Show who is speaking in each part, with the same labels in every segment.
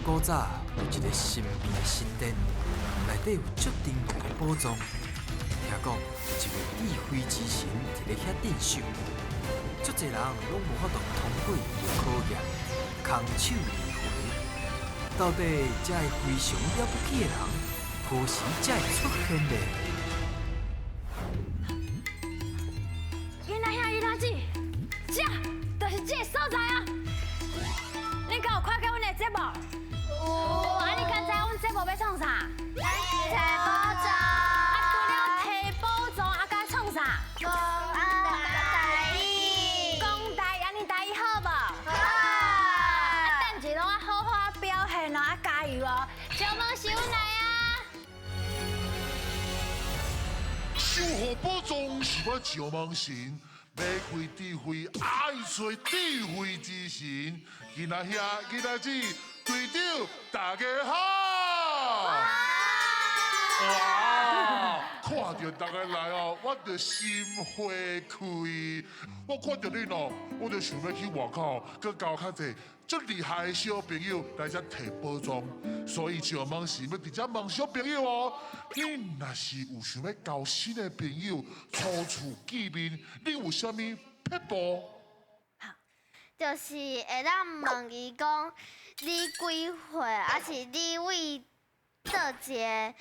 Speaker 1: 古早有一个神秘的神殿，內底有足珍貴的寶藏。聽講有一位智慧之神佇咧遐鎮守，足濟人攏無法度通過伊的考驗，空手而回。到底這个非常了不起的人，何時才會出現呢？
Speaker 2: 囡仔兄、囡仔姊，這就是這个所在啊！恁敢有看過阮的節目？有。啊，你敢知阮節目欲創啥？
Speaker 3: 提寶藏。
Speaker 2: 啊，除了提寶藏，啊，閣創啥？
Speaker 3: 講台語。
Speaker 2: 講台語，按呢台語好無？
Speaker 3: 好。
Speaker 2: 啊，等一下攏愛好好啊表現哦，啊加油哦！小問是阮來啊！
Speaker 4: 守護寶藏是我趙夢神，欲開智慧，愛揣智慧之神。囡仔兄、囡仔姊，隊長，大家好！哇！看著大家來哦，我就心花開。我看著恁哦，我就想欲去外口，閣交較濟足厲害的小朋友來遮提寶藏。所以趙夢神欲佇遮問小朋友哦，恁若是有想欲交新的朋友，初次見面，恁有啥物撇步？
Speaker 3: 就是會當問伊講，你幾歲，抑是你佇佗一个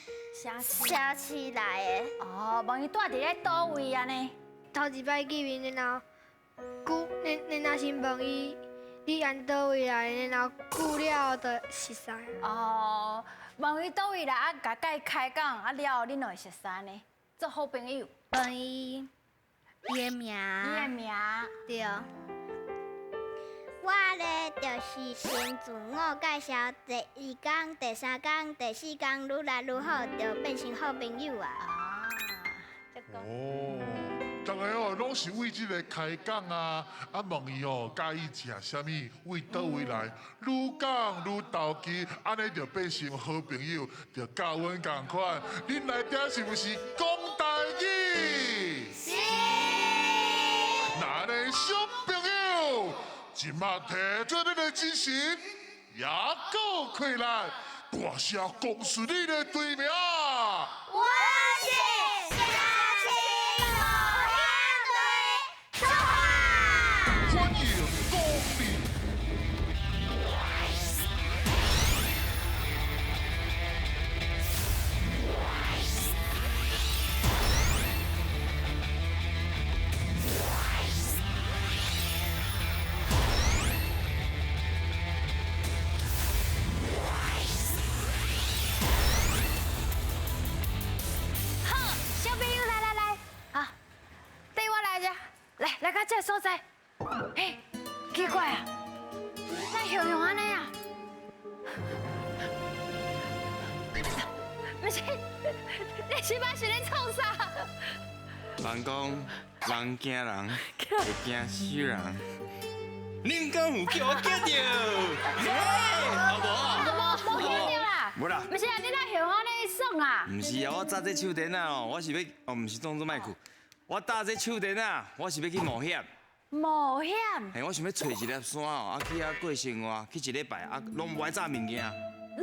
Speaker 3: 城市來的？
Speaker 2: 哦，問伊住佇咧佗位按呢？
Speaker 5: 頭一擺見面，然後久，你若先問伊，你按佗位來，然後久了後就熟似。
Speaker 2: 哦，問伊佗位來，啊，共伊開講，啊了後恁就會熟似呢，做好朋友。
Speaker 3: 問伊伊的名。
Speaker 2: 伊的名。
Speaker 3: 對。我咧就是先自我介紹，第二工、第三工、第四工，愈來愈好，就變成好朋友啊。
Speaker 2: 啊，這個。
Speaker 4: 哦，逐个哦，攏是為這个開講啊，啊問伊哦，佮意食啥物，為佗位來，愈講愈投機，按呢就變成好朋友，就佮阮仝款。恁來遮是毋是講台語？
Speaker 3: 是。
Speaker 4: 那按呢小朋友，這馬提出恁的精神，也閣起來，大聲講出恁的隊名。
Speaker 3: 我是城市冒險隊出發。
Speaker 4: 歡迎光臨。
Speaker 2: 好，小朋友來來來，啊，綴我來遮，來來到這个所在，嘿，奇怪啊，哪會用按呢啊？毋是，你這擺是咧創啥？
Speaker 6: 人講人驚人，會驚死人。恁敢有叫我驚著？嘿，有無？
Speaker 2: 無無驚著啦。
Speaker 6: 無啦。
Speaker 2: 毋是啊，你哪會按呢耍啊？
Speaker 6: 毋是啊，我紮這手電仔哦，我是欲，哦，毋是當做莫去。我搭這手電仔，我是欲去冒險。
Speaker 2: 冒險？
Speaker 6: 嘿，我想欲揣一粒山哦，啊去遐過生活，去一禮拜，啊攏無愛紮物件，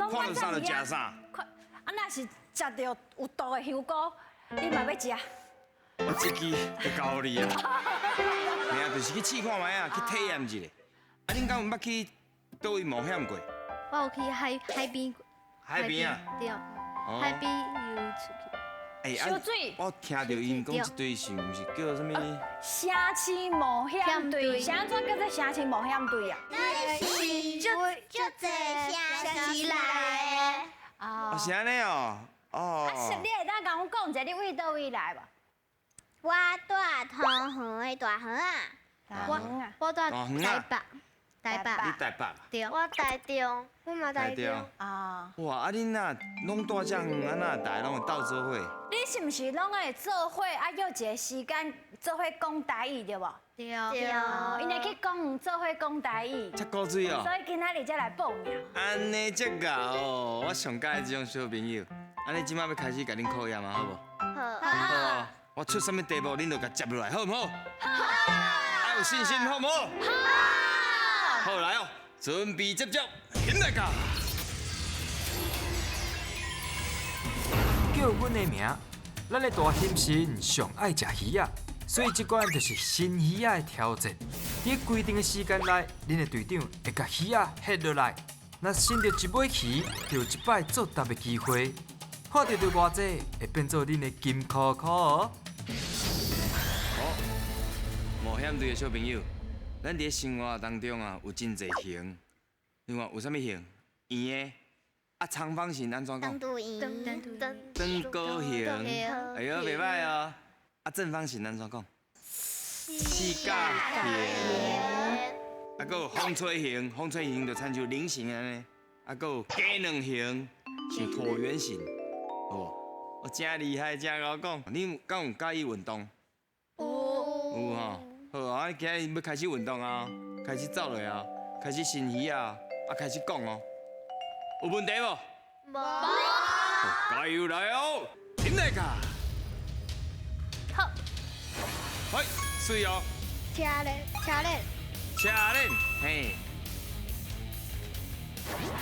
Speaker 6: 看著啥就食啥。
Speaker 2: 看，啊若是食著有毒的香菇，你嘛欲食？
Speaker 6: 我這支就交你啊。嘿啊，就是去試看覓啊，去體驗一下。啊，恁敢有捌去佗位冒險過？
Speaker 5: 我有去海海邊過。
Speaker 6: 海邊啊？
Speaker 5: 對，海邊游出去。
Speaker 6: 欸，
Speaker 2: 泅水。
Speaker 6: 我聽著𪜶講這隊是毋是叫啥物？
Speaker 2: 城市冒險隊，啥怎叫做城市冒險隊啊？
Speaker 3: 咱是足足濟城市來的。
Speaker 6: 哦，是按呢哦，哦。
Speaker 2: 啊，是你會當共阮講一下，你佇佗位來無？
Speaker 3: 我住桃園的大園仔。
Speaker 5: 我我住台北，台北。
Speaker 6: 你台北？
Speaker 5: 對。我台中，我嘛台中。
Speaker 2: 啊。
Speaker 6: 哇，啊恁若攏住遮遠，啊哪會逐个攏會鬥做伙？
Speaker 2: 你是毋是攏會做伙啊？約一个時間做伙講台語對無？
Speaker 5: 對。
Speaker 2: 對。𪜶會去公園做伙講台語。
Speaker 6: 遮古錐哦。
Speaker 2: 所以今仔日才來報名。
Speaker 6: 按呢遮𠢕哦，我上佮意這種小朋友。按呢這馬欲開始共恁考驗啊，好無？
Speaker 3: 好。
Speaker 6: 好。我出啥物題目，恁就共接落來，好毋好？
Speaker 2: 好。
Speaker 6: 愛有信心，好毋好？
Speaker 2: 好。
Speaker 6: 好來哦，準備接接，起來噶！
Speaker 1: 叫阮的名。咱的大熊神上爱食鱼仔，所以这关就是新鱼仔的挑战。伫规定的时间内，恁的队长会共鱼仔翕落来。若伸著一尾鱼，就有一摆作答的机会。看著著偌济，会变做恁的金箍箍哦。
Speaker 6: 好，冒险队的小朋友，咱伫生活当中啊，有真济形。你看有啥物形？圆的，啊，长方形按怎讲？
Speaker 3: 长圆。
Speaker 6: 长高形。哎呦，袂䆀哦。啊，正方形按怎讲？四角形。啊，阁有风吹形，风吹形就亲像菱形按呢。啊，阁有鸡卵形，像椭圆形，好无？我真厉害，真𠢕讲。你敢有佮意运动？有。有吼。好啊，今日欲开始运动啊，开始走落啊，开始伸鱼啊，啊，开始讲哦。有问题无？
Speaker 3: 无。
Speaker 6: 加油来哦，起来卡。
Speaker 2: 好。
Speaker 6: 嘿，水哦。
Speaker 5: 车链，车链。
Speaker 6: 车链，嘿。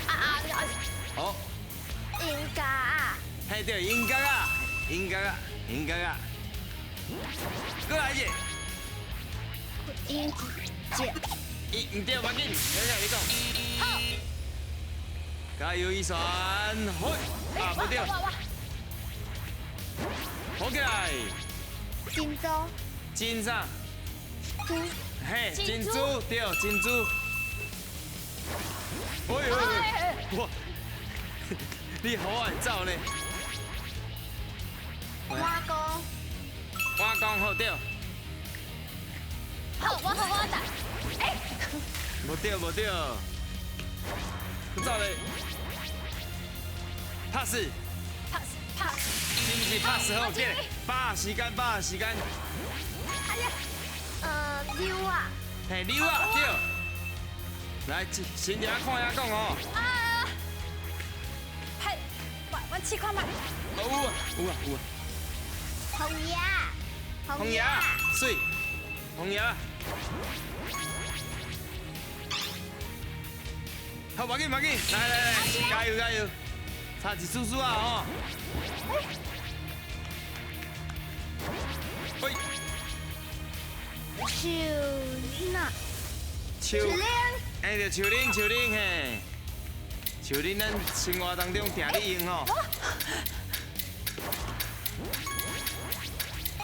Speaker 2: 啊啊啊！
Speaker 6: 好。
Speaker 3: 鹰角仔。
Speaker 6: 嘿对，鹰角仔，鹰角仔，鹰角仔。阁来一个。
Speaker 3: 鹰角。
Speaker 6: 伊毋对，无要紧，来来，你讲。
Speaker 2: 好。
Speaker 6: 加油，一闪，嘿，啊，无对。好起来。
Speaker 5: 珍珠。
Speaker 6: 珍啥？
Speaker 5: 珠。
Speaker 6: 嘿，珍珠，对，珍珠。哎呦，哇，你好爱走呢。
Speaker 3: 碗公。
Speaker 6: 碗公好对。
Speaker 2: 好，我好我打。哎。
Speaker 6: 无对，无对。走咧。拍死。
Speaker 2: 拍死，拍死。
Speaker 6: 是毋是拍死好？起来，把时间，把时间。
Speaker 2: 哎呀。
Speaker 3: 溜啊。
Speaker 6: 嘿，溜啊，对。来，先伫遐看遐讲哦。
Speaker 2: 啊！拍，我我试看觅。
Speaker 6: 有啊，有啊，有啊。
Speaker 3: 红叶。
Speaker 6: 红叶，媠，红叶。好，无紧，无紧，来来来，加油加油，差一丝丝啊吼。喂。
Speaker 3: 树那。
Speaker 6: 树林。哎，对，树林，树林嘿，树林咱生活当中定咧用吼。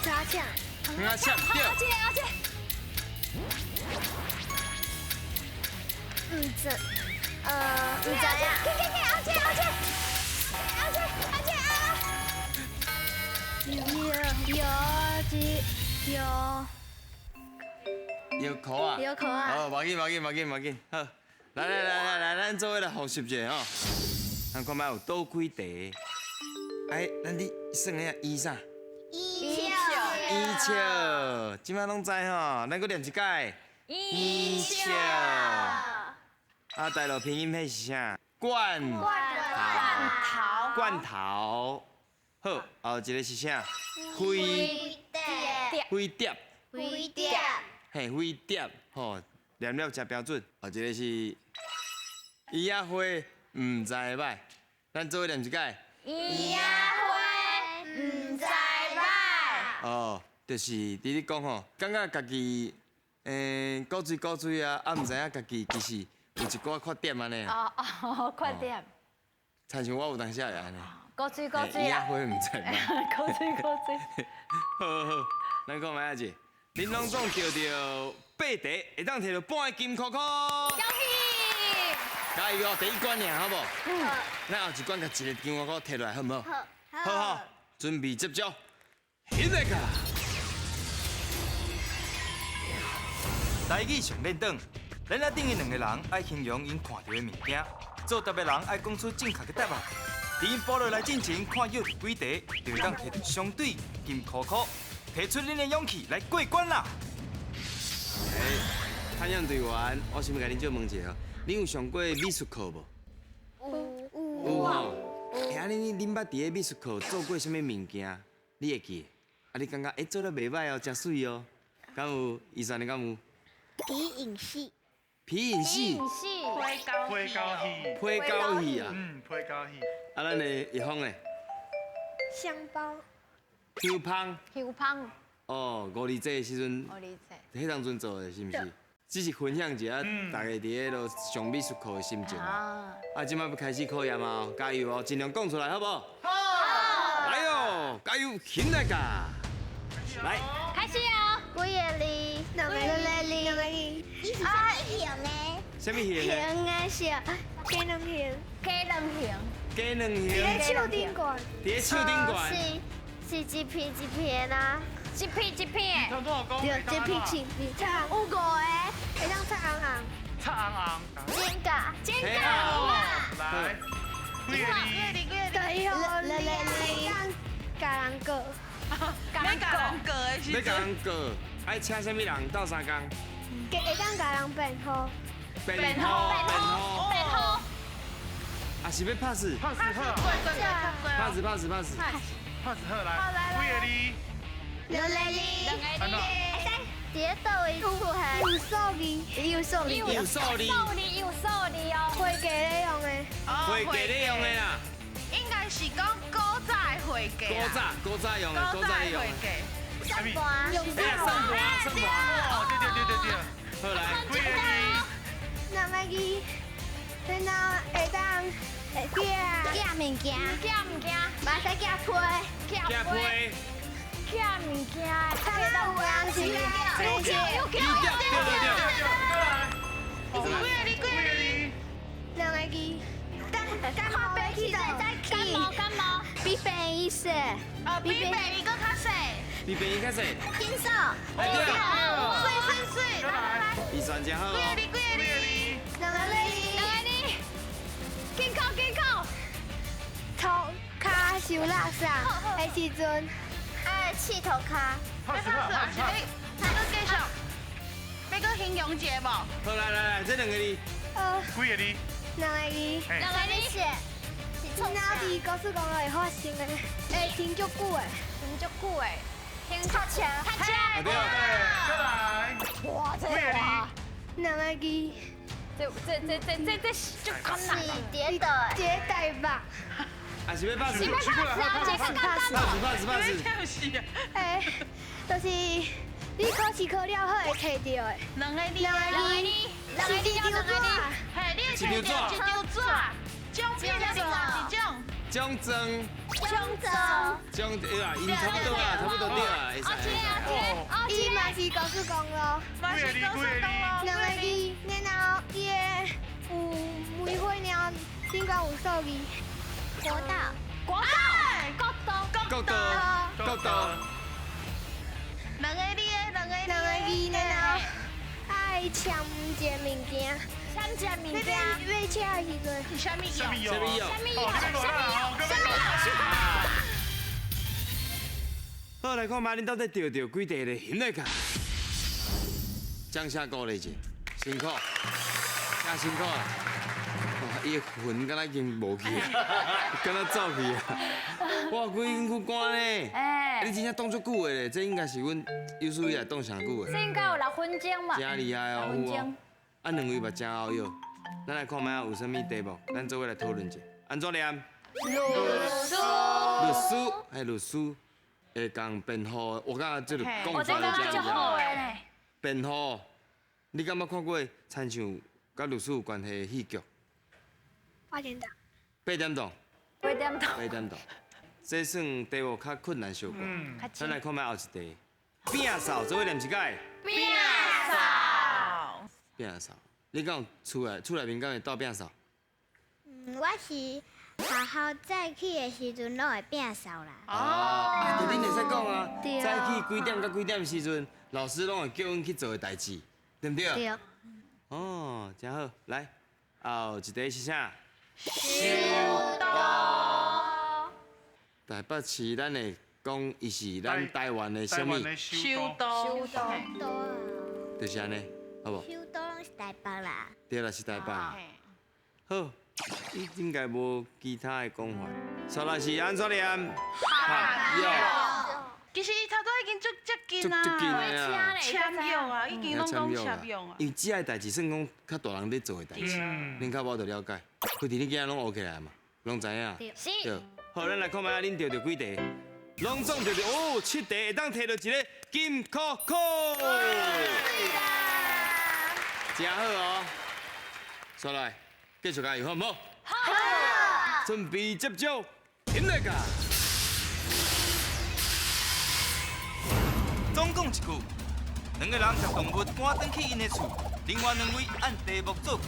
Speaker 5: 扎抢。
Speaker 6: 阿抢，对。
Speaker 2: 阿姐，阿姐。
Speaker 3: 唔知，唔知影。
Speaker 2: 去去去，阿姐，阿姐，阿姐，阿姐啊！
Speaker 5: 有有有。
Speaker 6: 药壳啊！
Speaker 5: 药壳啊！
Speaker 6: 好，无紧，无紧，无紧，无紧。好，来来来来来，咱做伙来复习一下吼。咱看觅有佗几题？哎，咱咧算遐伊啥？
Speaker 3: 伊笑。
Speaker 6: 伊笑，这摆拢知吼。咱阁念一摆。
Speaker 2: 伊笑。
Speaker 6: 啊，大陆拼音彼是啥？罐
Speaker 2: 罐头。
Speaker 6: 罐头。好，后一个是啥？飞
Speaker 3: 碟。
Speaker 6: 飞碟。
Speaker 3: 飞碟。
Speaker 6: 嘿，飞碟，吼，念了真标准。后一个是伊仔花，毋知䆀，咱做伙念一摆。
Speaker 3: 伊仔花，毋知䆀。
Speaker 6: 哦，就是伫咧讲吼，感觉家己，古锥古锥啊，啊，毋知影家己其实有一寡缺点按呢。
Speaker 2: 哦哦，缺点。
Speaker 6: 亲像我有当时也会按呢。
Speaker 2: 古锥古锥啦。
Speaker 6: 伊仔花毋知䆀。
Speaker 2: 古锥古锥。
Speaker 6: 好好好，咱讲觅仔者。恁拢总得著八题，会当摕著半个金箍箍。
Speaker 2: 恭喜！
Speaker 6: 加油哦，第一关尔，好无？嗯。咱后一关共一个金箍箍摕落来，好毋好？
Speaker 3: 好。
Speaker 6: 好好，准备接招，起来卡！
Speaker 1: 台语上练转，咱仔顶的两个人爱形容𪜶看著的物件，作答的人爱讲出正确的答案。伫𪜶补落来进前，看有几题，就会当摕著相对金箍箍。提出恁的勇气来过关啦！
Speaker 6: 哎，探险队员，我想欲共恁借问一下，恁有上过美术课无？
Speaker 3: 有
Speaker 6: 有吼。哎，啊，恁捌伫咧美术课做过啥物物件？你会记？啊，你感觉欸做得袂䆀哦，真媠哦。敢有？伊说你敢有？
Speaker 3: 皮影戏。
Speaker 6: 皮影戏。
Speaker 7: 皮胶戏。
Speaker 6: 皮胶戏啊。
Speaker 7: 嗯，皮胶戏。
Speaker 6: 啊，咱的叶芳咧。
Speaker 5: 香包。
Speaker 6: 香芳。
Speaker 2: 香芳。
Speaker 6: 哦，五二节的时阵，
Speaker 2: 五二节。
Speaker 6: 彼当阵做的是毋是？只是分享一下大家伫彼落上美术课的心情。啊，这摆欲开始考验啊！加油哦，尽量讲出来，好无？
Speaker 7: 好。
Speaker 6: 来哦，加油，起来噶！来，
Speaker 2: 开始哦。
Speaker 3: 几个字？两个字。两个字。你是啥物型的？
Speaker 6: 啥物型的？
Speaker 3: 型的是
Speaker 5: 鸡卵型。
Speaker 2: 鸡卵型。
Speaker 6: 鸡卵型。
Speaker 5: 伫咧树顶悬。
Speaker 6: 伫咧树顶悬。
Speaker 3: 是是一片一片的啊。
Speaker 2: 一片一片的。
Speaker 5: 对，一片一片。
Speaker 3: 有五个。
Speaker 5: 会当擦红红。
Speaker 7: 擦红红。
Speaker 3: 煎饺。
Speaker 2: 煎饺。
Speaker 7: 来。几个字？
Speaker 5: 几个字？对，来来来。共人过。
Speaker 8: 欲共人过的时
Speaker 6: 欲共人过，爱请啥物人斗相共？
Speaker 5: 会当共人辩护。
Speaker 6: 辩护，辩护，
Speaker 2: 辩护。
Speaker 6: 啊，是欲拍死？
Speaker 7: 拍死好。
Speaker 6: 拍死，拍死，拍死。
Speaker 7: 拍死好来。几个字？
Speaker 3: 两个字。
Speaker 2: 两个字。
Speaker 3: 伫咧佗位出现？
Speaker 5: 有数字，
Speaker 3: 有数字，
Speaker 6: 有数字，
Speaker 2: 数字有数字哦。
Speaker 5: 会计咧用的。
Speaker 6: 会计咧用的啦。
Speaker 8: 应该是讲古早的会计。
Speaker 6: 古早，古早用的，古早用的。
Speaker 3: 算盘，
Speaker 5: 用
Speaker 6: 算盘，算盘。
Speaker 7: 哦，对对对对对。
Speaker 6: 好来，
Speaker 7: 几个字？
Speaker 5: 两个字，然后会当会寄
Speaker 3: 寄物件，
Speaker 2: 寄物件，
Speaker 3: 嘛使寄批，
Speaker 2: 寄批，寄物件，
Speaker 5: 寄到有人是，
Speaker 2: 有叫有叫
Speaker 6: 对对对。
Speaker 8: 几个字？几个字？
Speaker 5: 两个字。
Speaker 3: 感冒去
Speaker 2: 感冒感冒，
Speaker 3: 比病医细。
Speaker 8: 哦，比病医阁较细。
Speaker 6: 比病医较细。
Speaker 3: 紧手。
Speaker 6: 哎对。
Speaker 8: 水水水，来来来。
Speaker 6: 预算真好哦。
Speaker 8: 几个字？几个字？
Speaker 5: 两个字。
Speaker 2: 两个字。紧扣紧扣。
Speaker 5: 头跤受垃圾的时阵，
Speaker 3: 爱刺头跤。
Speaker 8: 欲拍死啊？是欲，阁继续。欲阁形容一下无？
Speaker 6: 好，来来来，这两个字。
Speaker 7: 几个字？
Speaker 5: 两个字。
Speaker 2: 两个字。
Speaker 5: 哪伫高速公路会发生的？会停足久的。
Speaker 2: 停足久的。停
Speaker 3: 卡车。
Speaker 2: 卡车。
Speaker 6: 对。
Speaker 7: 再来。
Speaker 2: 哇，这哇。
Speaker 5: 两个字。
Speaker 2: 这这这这这这足困难。
Speaker 3: 是伫倒
Speaker 5: 的。伫台北。
Speaker 6: 啊，是欲拍死？
Speaker 2: 是欲拍死啊！这较简单。
Speaker 6: 拍死拍死拍死。
Speaker 5: 哎，就是你考试考了好会摕到的。
Speaker 8: 两个字。
Speaker 5: 两个字。
Speaker 2: 两个字，两个字。
Speaker 8: 嘿，你会摕到一张纸，奖品是哪一种？
Speaker 6: 奖状。
Speaker 3: 奖状。
Speaker 6: 奖对啊，𪜶差不多啊，差不多对啊，会使。
Speaker 5: 伊嘛是高速公路。
Speaker 8: 嘛是高速公路。
Speaker 5: 两个字，然后伊的有梅花鸟，顶悬有数字。
Speaker 3: 国道。
Speaker 2: 国道。国道。
Speaker 6: 国道。国道。
Speaker 8: 两个字的，两个
Speaker 5: 两个字，然后爱签一个物件。
Speaker 2: 签一个物件。
Speaker 5: 买车的时阵。
Speaker 8: 是啥物药？
Speaker 7: 啥物药？
Speaker 6: 啥物药？
Speaker 2: 啥物药？啥物药？
Speaker 6: 好，来看觅恁到底著著几题咧？现在看，掌声鼓励一下，辛苦，真辛苦啦！哇，伊的魂敢若已经无去啊，敢若走去啊！哇，规身躯汗呢！
Speaker 2: 哎，
Speaker 6: 你真正挡足久的咧，这应该是阮有史以来挡上久的。
Speaker 2: 这应该有六分钟吧？
Speaker 6: 真厉害哦，有哦。啊，两位嘛真好药。咱来看觅有啥物题目，咱做伙来讨论一下。按怎念？
Speaker 2: 律师。
Speaker 6: 律师，嘿，律师会共辩护，我感觉这个讲出来就真
Speaker 2: 好的。
Speaker 6: 辩护，你敢捌看过亲像佮律师有关系的戏剧？
Speaker 5: 八点档。
Speaker 6: 八点档。
Speaker 2: 八点档。
Speaker 6: 八点档。这算题目较困难小可。咱来看觅后一题。摒扫，做伙念一摆。
Speaker 2: 摒扫。
Speaker 6: 摒扫，你敢有厝内厝内面敢会斗摒扫？
Speaker 3: 嗯，我是学校早起的时阵拢会摒扫啦。
Speaker 6: 哦，啊，对，恁会使讲啊。早起几点到几点时阵，老师拢会叫阮去做的代志，对毋对？
Speaker 3: 对。
Speaker 6: 哦，真好，来，后一题是啥？
Speaker 8: 首都。
Speaker 6: 台北市，咱会讲伊是咱台湾的啥物？
Speaker 8: 首都。
Speaker 3: 首都啊。
Speaker 6: 就是按呢，好无？
Speaker 3: 首都拢是台北啦。
Speaker 6: 对啦，是台北。好，伊应该无其他的讲法。煞来是按怎念？
Speaker 8: 合约。其实伊头拄已经足接近啊，
Speaker 6: 足近的啊，
Speaker 8: 签约啊，已经拢讲签约啊。
Speaker 6: 因为这个代志算讲较大人咧做的代志，恁较无就了解。开伫你囝拢学起来嘛，拢知影。
Speaker 2: 是。
Speaker 6: 对。好，咱來看覓仔，恁著著幾題？攏總著著哦，7題會當摕著一个金箍箍。真好哦！煞來，繼續加油，好毋好？好。準備接招，起來噶！
Speaker 1: 總共一句，兩个人共動物趕轉去𪜶的厝，另外兩位按題目造句。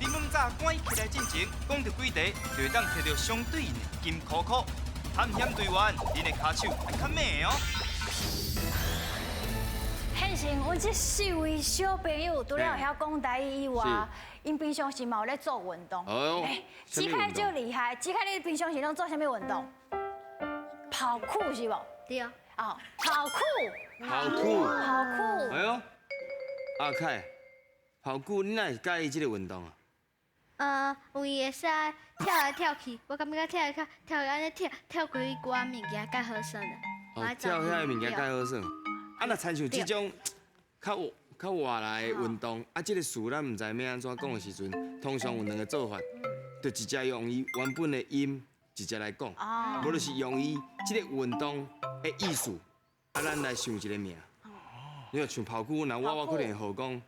Speaker 1: 恁阮早趕起來進前，講著幾題，就會當摕著相對應的金箍箍。探險隊員，恁的跤手愛較猛哦！
Speaker 2: 現成阮這4位小朋友，除了會曉講台語以外，𪜶平常時嘛有咧做運動。
Speaker 6: 哦，
Speaker 2: 子凱足厲害，子凱你平常時攏做啥物運動？跑酷是無？
Speaker 3: 對。
Speaker 2: 哦，跑酷。
Speaker 6: 跑酷。
Speaker 2: 跑酷。
Speaker 6: 哎喲，阿凱，跑酷你哪會佮意這個運動啊？
Speaker 5: 有伊會使跳來跳去，我感覺跳來跳跳按呢跳跳過去，寡物件較好耍的。
Speaker 6: 哦，跳遐个物件較好耍。啊，若親像這種較活來的運動，啊，這個詞咱毋知欲按怎講的時陣，通常有兩个做法，就直接用伊原本的音直接來講，無就是用伊這个運動的意思，啊，咱來想一个名。你若像跑酷，若我可能會講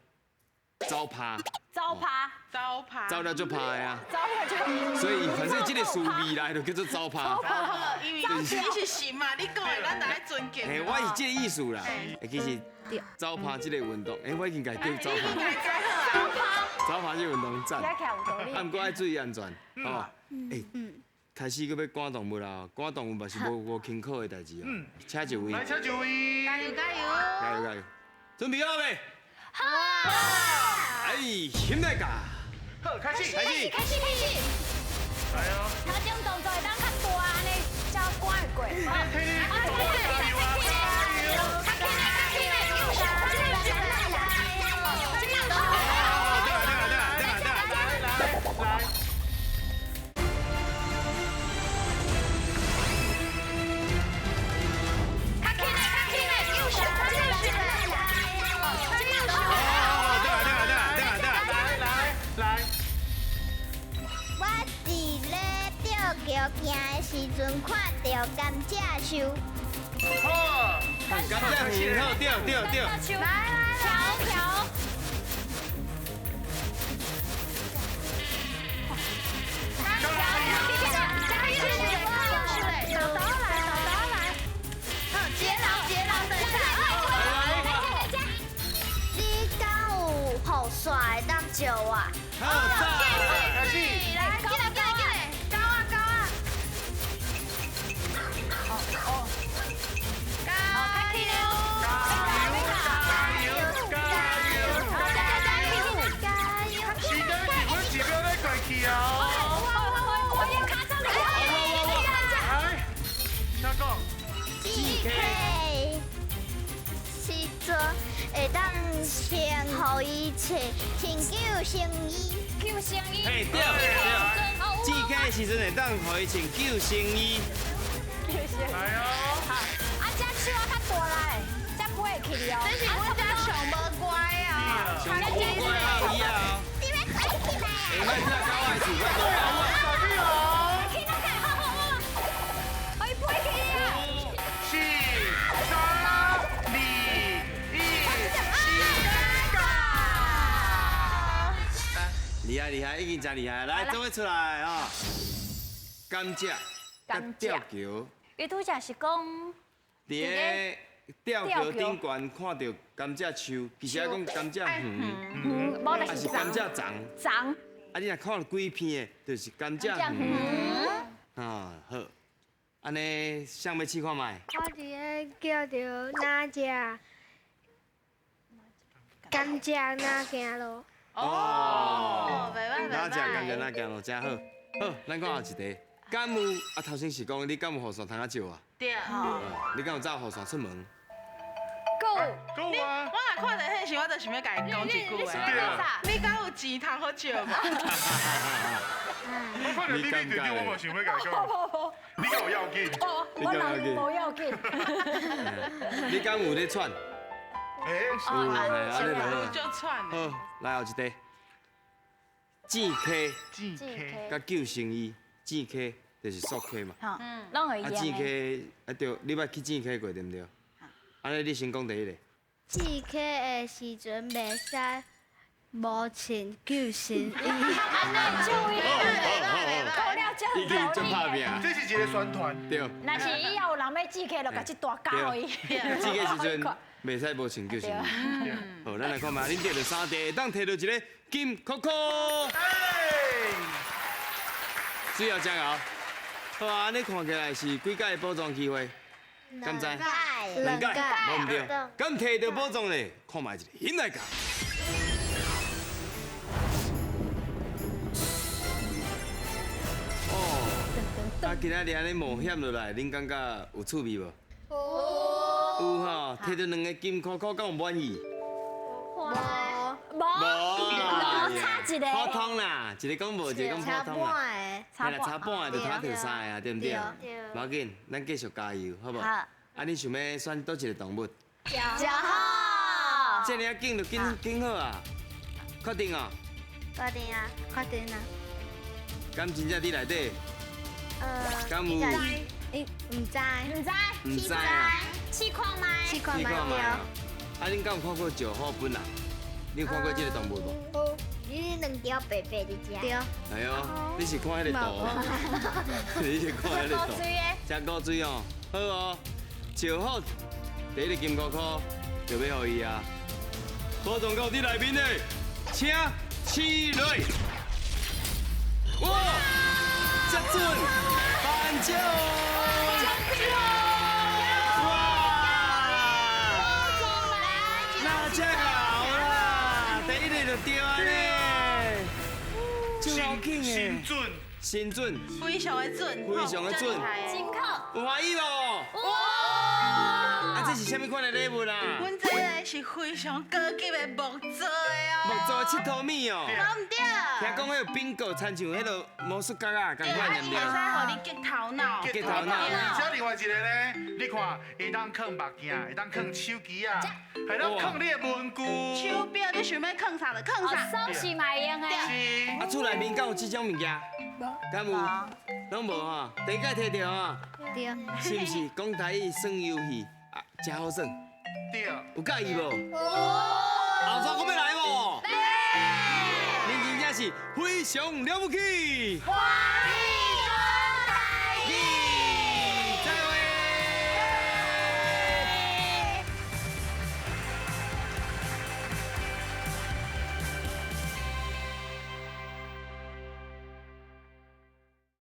Speaker 6: 走趴。
Speaker 2: 走趴。
Speaker 8: 走趴。
Speaker 6: 走了就趴的啊。
Speaker 2: 走了就。
Speaker 6: 所以反正這个词未來就叫做走趴。
Speaker 8: 因為你是神嘛，你講的咱就愛尊敬。
Speaker 6: 嘿，我是這个意思啦。其實走趴這个運動，我已經共叫走趴。
Speaker 2: 走趴。
Speaker 6: 走趴這个運動讚。啊，毋過愛注意安全，哦。開始閣欲趕動物啦，趕動物嘛是無輕巧的代誌哦。請一位。
Speaker 7: 來，請一位。
Speaker 8: 加油加油！
Speaker 6: 加油加油！準備好未？
Speaker 2: 好。
Speaker 6: 哎，起來噶！
Speaker 7: 好，開始，
Speaker 2: 開始，開始，開始。
Speaker 7: 來哦。
Speaker 2: 頭前動作會當較大，按呢才趕會過。
Speaker 7: 好，加油啊！
Speaker 2: 較輕的，較輕的，右手，右手，
Speaker 7: 來來來。
Speaker 3: 桥行的时阵，看著甘蔗树。
Speaker 7: 好，
Speaker 6: 甘蔗树，好，對對對。
Speaker 2: 來來來，條條。豆豆來，豆豆來。
Speaker 8: 好，接龍接龍，等一下。
Speaker 2: 來來。
Speaker 3: 你敢有雨傘會當借我？
Speaker 6: 好，
Speaker 7: 開始。
Speaker 8: 來，進來進來進來，高啊高啊。
Speaker 7: 加油加油加油！時間1分1秒咧過去哦。來，請講。
Speaker 3: 志凱時陣會當先予伊穿穿救生衣。
Speaker 2: 救生衣。
Speaker 6: 嘿，對對。志凱時陣會當予伊穿救生衣。
Speaker 2: 救生衣。
Speaker 7: 來哦。
Speaker 2: 好，啊，這手啊較大啦，才飞会去哦。
Speaker 8: 這是阮家上無乖啊。
Speaker 6: 上無乖啊，伊啊。
Speaker 3: 你欲飞起來啊！
Speaker 6: 欸，莫跳狗的树，莫跳狗。
Speaker 2: 起来，好好好，伊飞起啊！
Speaker 7: 4、3、2、1，时间到。
Speaker 6: 厲害厲害，已經真厲害，來，做伙出來啊！甘蔗，佮吊橋。
Speaker 2: 伊拄則是講，
Speaker 6: 佇咧吊橋頂懸看著甘蔗樹，其實愛講甘蔗園，還是甘蔗欉。
Speaker 2: 欉。
Speaker 6: 啊，你若看規片的，就是甘蔗園。啊，好。按呢，啥欲試看覓？
Speaker 5: 我佇咧叫著哪隻甘蔗哪行路。
Speaker 8: 哦，袂歹袂歹。
Speaker 6: 哪隻甘蔗哪行路，真好。好，咱看後一題。敢有啊？頭先是講你敢有雨傘通仔借我？
Speaker 8: 對。
Speaker 6: 你敢有走雨傘出門？
Speaker 2: 夠。
Speaker 7: 夠啊！
Speaker 8: 我若看著彼時，我就想欲共伊講一句話。你敢有錢通好借無？
Speaker 7: 我看著你你弟弟，我嘛想欲共伊講。你敢有要緊？
Speaker 2: 哦，我人無要緊。
Speaker 6: 你敢有咧喘？
Speaker 7: 欸，
Speaker 6: 有，嘿，按呢就好。
Speaker 8: 就喘。
Speaker 6: 好，來後一題。剪溪。
Speaker 7: 剪溪。
Speaker 6: 佮救生衣，剪溪。就是塑溪嘛。
Speaker 2: 嗯，攏會
Speaker 6: 啊，
Speaker 2: 用
Speaker 6: 蛀
Speaker 2: 的。
Speaker 6: 溪啊對，你捌去蛀溪過對毋對？按呢你先講第一个。
Speaker 5: 蛀溪的時陣袂使無穿救生衣。
Speaker 2: 按呢注意，過了才
Speaker 6: 已經足拍拼。
Speaker 7: 這是一個宣傳。
Speaker 6: 對。
Speaker 2: 若是以後有人欲蛀溪，就共這大交予伊。
Speaker 6: 蛀溪時陣袂使無穿救生衣。好，咱來看覓，恁得著三題，會當提著一个金箍箍。水後真𠢕。好啊，按呢看起來是幾擺的寶藏機會？敢知？兩擺，無毋對。敢提著寶藏咧？看覓一个，翕來共。哦，啊，今仔日按呢冒險落來，恁感覺有趣味無？有。有吼，提著兩个金箍箍，敢有滿意？
Speaker 2: 無。無。差一個。
Speaker 6: 普通啦，一个講無，一个講普通啦。差半，差半的就通提三个啊，對毋對？無要緊，咱繼續加油，好無？好。啊，你想欲選佗一个動物？
Speaker 2: 石虎。
Speaker 6: 這爾仔緊就緊緊好啊！確定哦？
Speaker 3: 確定啊，
Speaker 5: 確定啊。
Speaker 6: 敢真正佇內底？敢有？
Speaker 5: 毋知。
Speaker 2: 毋知。
Speaker 6: 毋知啊。
Speaker 3: 試看覓。
Speaker 5: 試看覓對。
Speaker 6: 啊，恁敢有看過石虎本人？你有看過這个動物無？
Speaker 3: 你兩條白白的隻。
Speaker 5: 對。
Speaker 6: 哎喲，你是看彼个圖？你是看彼个圖？真古錐哦，好哦。石虎第一个金箍箍就欲予伊啊！寶藏到佇內面的，請起來。哇，這準，頒獎！哇！那這𠢕啦，第一个就對啊呢，真緊的，
Speaker 7: 神準，
Speaker 6: 神準，
Speaker 8: 非常的準，
Speaker 6: 非常的準，
Speaker 2: 真好，
Speaker 6: 有歡喜無？哇！啊，這是啥物款的禮物啊？
Speaker 8: 阮這个是非常高級的木做的哦。
Speaker 6: 木做的𨑨迌物哦。
Speaker 8: 無毋對。
Speaker 6: 聽講彼个冰果，親像彼个魔術角仔，仝款對毋對？
Speaker 8: 會使予你激頭腦。
Speaker 6: 激頭腦。
Speaker 7: 而且另外一个呢，你看，會當囥目鏡，會當囥手機啊，會當囥你的文具。
Speaker 8: 手錶，你想欲囥啥就囥啥。
Speaker 2: 鎖匙嘛會用的。
Speaker 7: 是。
Speaker 6: 啊，厝內面敢有這種物件？無。敢有？攏無吼，第一擺提著吼。
Speaker 5: 對。
Speaker 6: 是毋是講台語耍遊戲啊，誠好耍？
Speaker 7: 對。
Speaker 6: 有佮意無？有。後煞閣欲來無？來。恁真正是非常了不起。
Speaker 2: 歡迎。